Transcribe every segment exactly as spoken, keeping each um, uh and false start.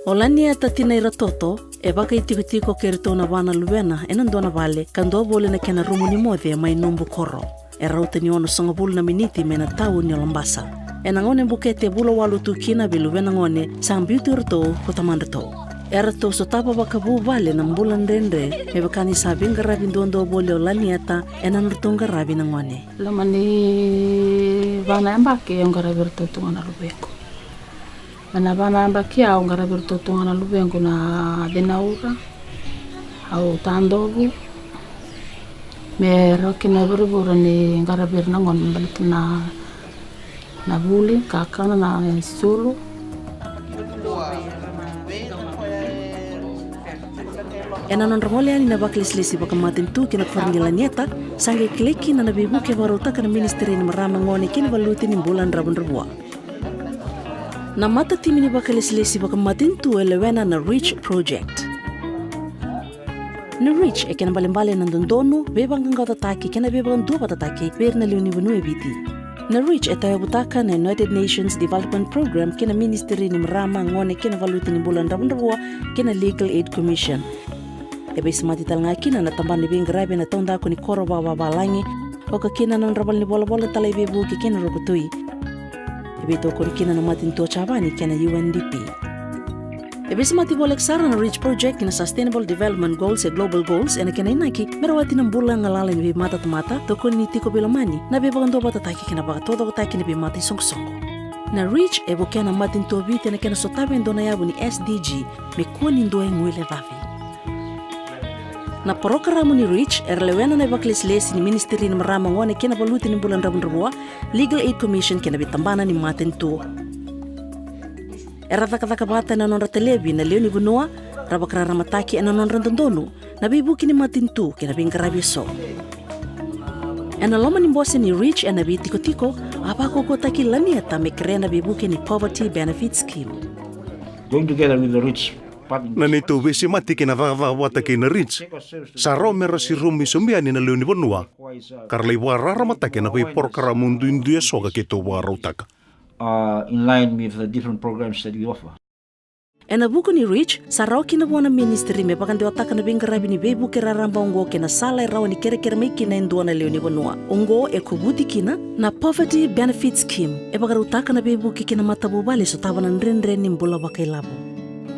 O Lanieta Tinairatoto e vakaitikotiko kei iratou na va na luvena ena dua na vale ka dua voli na kena rumu ni moce mai Nubukoro. E rauta ni onosagavulu na miniti mai na tauni o Labasa. Ena gauna e bukete e vula walu tu kina vei luvena gone sa biuti iratou ko tamadratou. Eratou sotava vakavuvale na bula dredre me vaka ni sa veiqaravi duadua voli o Lanieta ena nodratou qaravi na gone. Loma ni va na yabaki au qaravi iratou tu ga na luvequ. Mai na va na yabaki au qaravi iratou tu ga na luvequ na Cinaura, au Tadovu. Me rawa kina na vurevure ni qaravi ira na gone me baleta na, na vuli, kakana, na sulu. Ena nodra gole yani na vakalesilesi vakamatanitu ki na koro ni Lanieta, sa qai kilai kina na veivuke e vakarautaka na Ministry ni Marama, Gone kei na Valuti ni Bula Dravudravua. Na matatimi ni vakalesilesi vakamatanitu e lewena na REACH Project. Na REACH e kena ibalebale na dodonu, veivaqaqacotaki kei na veivakaduavatataki vei ira na lewe ni vanua e Viti. Na REACH e tauyavutaka na United Nations Development Programme kei na Ministry ni Marama, Gone kei na Valuti ni Bula Dravudravua kei na Legal Aid Commission. E veisemati tale ga kina na tabana ni veiqaravi ena taudaku ni koro vakavavalagi, oka kina na nodra valenivolavola, talai veivuke kei na ruku tui. E veitokoni kina na matanitu o Japani kei na U N D P. E veisemati voleka sara na REACH Project ki na Sustainable Development Goals se Global Goals, ena kena inaki me rawati na bula galala ni veimatatamata, tokoni ni tiko veilomani, na veivakaduavatataki kei na vakataucokotaki ni veimata isoqosoqo. Na REACH e vukea na matanitu o Viti ena kena sotavi e dua na yavu ni S D G, me kua ni dua e guilecavi. Na parokaramu ni REACH era lewena na ivakalesilesi ni Ministry ni Marama, Gone kei na Valuti ni Bula Dravudravua, Legal Aid Commission kei na veitabana ni matanitu. Era cakacaka vata ena nodra talevi na lewe ni vanua, ra vakararamataki ena nodra dodonu na veivuke ni matanitu kei na veiqaravi eso. Ena loma ni bose ni REACH ena veitikotiko, a vakaukauwataki Lanieta me kerea na veivuke ni Poverty Benefit Scheme. Going together with the REACH partner. Na neitou veisemati kei na cakacaka vata kei na REACH sa rawa me ra siromi sobu yani na lewe ni vanua ka ra lai vakararamataki ena veiporokaramu duidui eso ka keitou vakarautaka. Uh, in line with the different programs that we offer. Ena vuku ni REACH, sa rawa kina vua na ministry me vakadewataka na veiqaravi ni veivuke raraba oqo kei na sala e rawa ni kerekere mai kina e dua na lewe ni vanua. Oqo e kovuti kina na Poverty Benefit Scheme, e vakarautaka na veivuke ki na matavuvale e sotava na dredre ni bula vakailavo.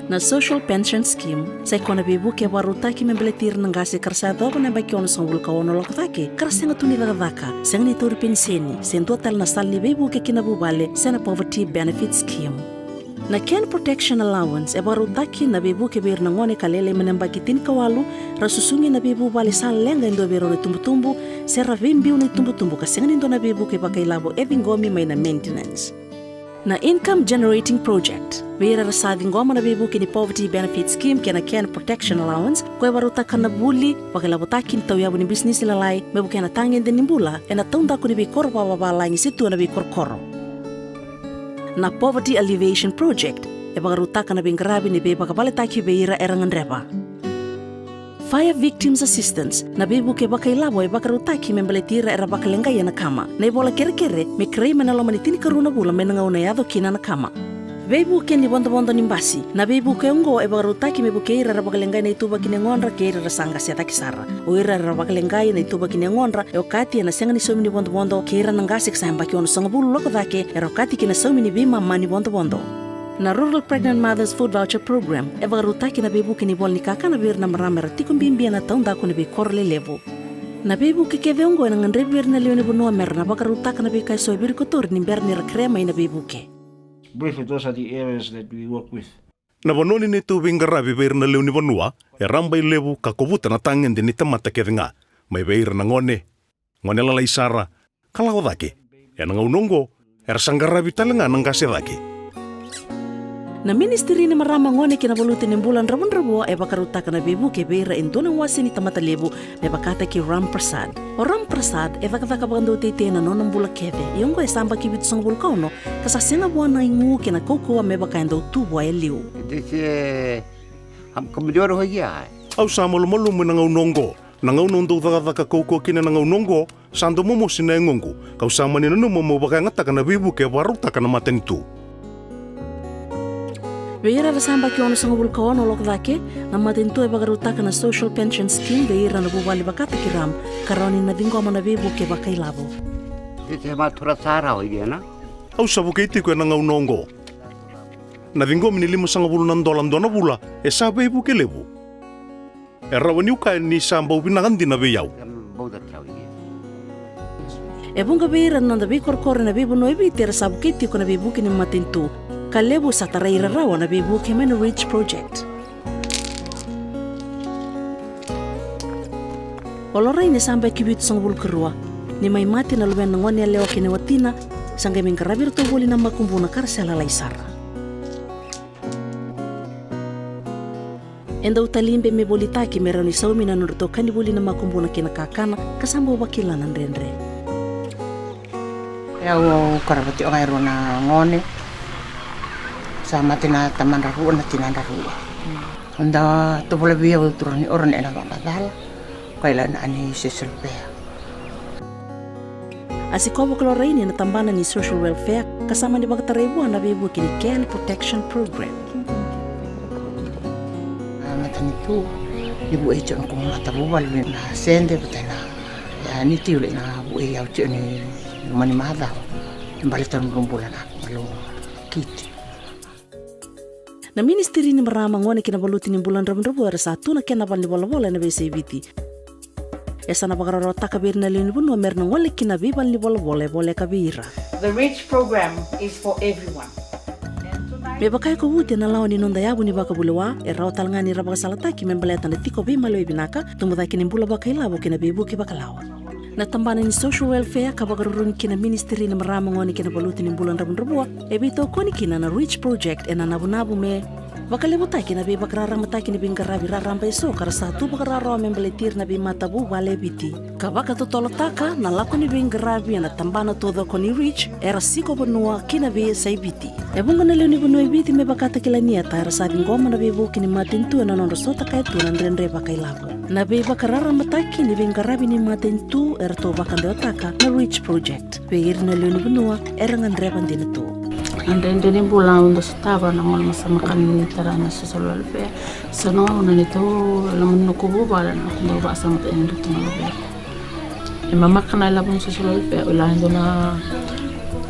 Na Social Pension Scheme, sa i koya na veivuke e vakarautaki me baleti ira na qase ka ra sa yacova na yabaki onosagavulu ka ono lako cake ka ra sega tu ni cakacaka, sega ni tauri peniseni, se dua tale na sala ni veivuke ki na vuvale se na Poverty Benefit Scheme. Na Can Protection Allowance e vakarautaki na veivuke vei ira na gone ka lailai mai na yabaki tinikawalu, ra susugi ena veivuvale sa leqa e dua vei rau na itubutubu, se ra veibiu na itubutubu ka sega ni dua na veivuke vakailavo e ciqomi mai na maintenance. Na Income Generating Project, vei ira era sa ciqoma na veivuke ni Poverty Benefit Scheme kei na Can Protection Allowance, koya e vakarautaka na vuli vakailavotaki ni tauyavu ni bisinisi lalai me vukea na tagede ni bula ena taudaku ni veikoro vavavalagi se tu ena veikorokoro. Na Poverty Alleviation Project e vakarautaka na veiqaravi ni veivakavaletaki vei ira era gadreva. Fire Victims Assistance, na veivuke vakailavo e vakarautaki me baleti ira era vakaleqai ena kama. Na ivola kerekere me kerei mai na loma ni tinikarua na vula mai na gauna e yaco kina na kama. Veivuke ni vodovodo ni basi, na veivuke oqo e vakarautaki me vukei ira era vakaleqai na ituvaki ni yagodra kei ira era sa qase cake sara. O ira era vakaleqai na ituvaki ni yagodra e okati ena sega ni saumi ni vodovodo kei ira na qase ka sa yabaki onosagavulu lako cake era okati ki na saumi ni veimama ni vodovodo. Na Rural Pregnant Mothers Food Voucher Program e vakarautaki na veivuke ni vola ni kakana vei ira na marama era tiko bibi ena taudaku ni veikoro lelevu. Na veivuke kece oqo ena gadrevi ira na lewe ni vanua me ra na vakarautaka na veika eso e virikotori ni bera ni ra kerea mai na veivuke. Briefly, those are the areas that we work with. Na vanua ni neitou veiqaravi vei ira na lewe ni vanua e rabailevu ka kovuta na tagede ni tamata kece ga, mai vei ira na gone, gone lalai sara, ka lako cake. Ena gauna oqo era sa qaravi tale ga na qase cake. Na Ministry ni Marama, Gone kei na Valuti ni Bula Dravudravua e vakarautaka na veivuke vei ira e dua na wase ni tamata levu me vakataki Ram Prasad. O Ram Prasad e cakacaka vakadauteitei ena nona bula kece, ia oqo e sa yabaki vitusagavulu ka ono ka sa sega vua na igu kei na kaukauwa me vaka e dau tu vua e liu. This, eh, I'm coming over here. Au sa malumalumu ena gauna oqo. Na gauna au dau cakacaka kaukauwa kina na gauna oqo, sa dau momosi na yagoqu, kau sa mani nanuma meu vakayagataka na veivuke e vakarautaka na matanitu. Vei ira era sa yabaki onosagavulu ka ono lako cake, na matanitu e vakarautaka na Social Pension Scheme vei ira na vuvale vakataki ram, ka rawa ni na ciqoma na veivuke vakailavo. Ita e matura sara o igena. Au sa vukei tiko ena gauna oqo. Na ciqomi ni limasagavulu na dola dua na vula e sa veivuke levu. E rawa niu kaya ni sa bau vinaka dina vei au. E vuqa vei ira na noda veikorokoro ena veivanua e Viti era sa vukei tiko na veivuke ni matanitu, ka levu sa tarai ira rawa na veivuke mai na REACH Project. O Lorraine e sa yabaki vitusagavulu ka rua. Ni mai mate na luvena na gone yalewa kei na watina, sa qai mai qaravi iratou voli na makubuna ka ra se lalai sara. E dau talibe me volitaki me rawa ni saumi na nodratou ka ni voli na makubuna kei na kakana, ka sa bau vakila na dredre. Au, au qarava tiko ga e rua na gone. Sa mate na tamadra rua, na tinadra rua. Da tovolea vei au turaga ni oro ena vakamacala. Koya na ni social welfare. A sikova ko Lorraine ena tabana ni social welfare, ka sa mani vakatarai vua na veivuke ni Care and Protection Program. A matanitu ni vuei tiko na noqu matavuvale na sede vata na, ia ni tiko na vuei au tiko ni mani macawa. E baleta na noqu bula na galu kiti. Na Ministry ni Marama, Gone kei na Valuti ni Bula Dravudravua era sa tu na kena valenivolavola ena veiyasai Viti. E sa na vakarawarawataka vei ira na lewe ni vanua me ra na gole ki na veivalenivolavola e voleka vei ira. The REACH program is for everyone. Me vaka e kovuti ena lawa ni noda yavu ni vakavulewa, e rawa tale ga ni ra vakasalataki me baleta na tiko veimaliwai vinaka, tubu cake ni bula vakailavo kei na veivuke vakalawa. Na tabana ni social welfare ka vakarurugi kina na Ministry ni Marama, Gone kei na Valuti ni Bula Dravudravua, e veitokoni kina na REACH Project ena navunavu me vakalevutaki na veivakararamataki ni veiqaravi raraba eso ka ra sa tu vakarawarawa me baleti ira na veimatavuvale e Viti, ka vakatotolotaka na lako ni veiqaravi ena tabana taucoko ni REACH era siko vanua ki na veiyasai Viti. E vuqa na lewe ni vanua e Viti me vakatakila ni ita era sa ciqoma na veivuke ni matanitu ena nodra sotakaya tu na dredre vakailavo. Na veivakararamataki ni veiqaravi ni matanitu eratou vakadewataka na REACH Project vei ira na lewe ni vanua era gadreva dina tu. Na dredre ni bula au dau sotava na gauna sa maka ni tara na social welfare. Sa na gauna ni tou lomani noqu vuvale na noqu dau vakasamataka ni dau tu na welfare. E mamaka na ilavo ni social welfare, o ila e dua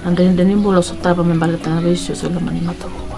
na dredre ni bula au sotava me baleta na veisocial lomani matavuvale.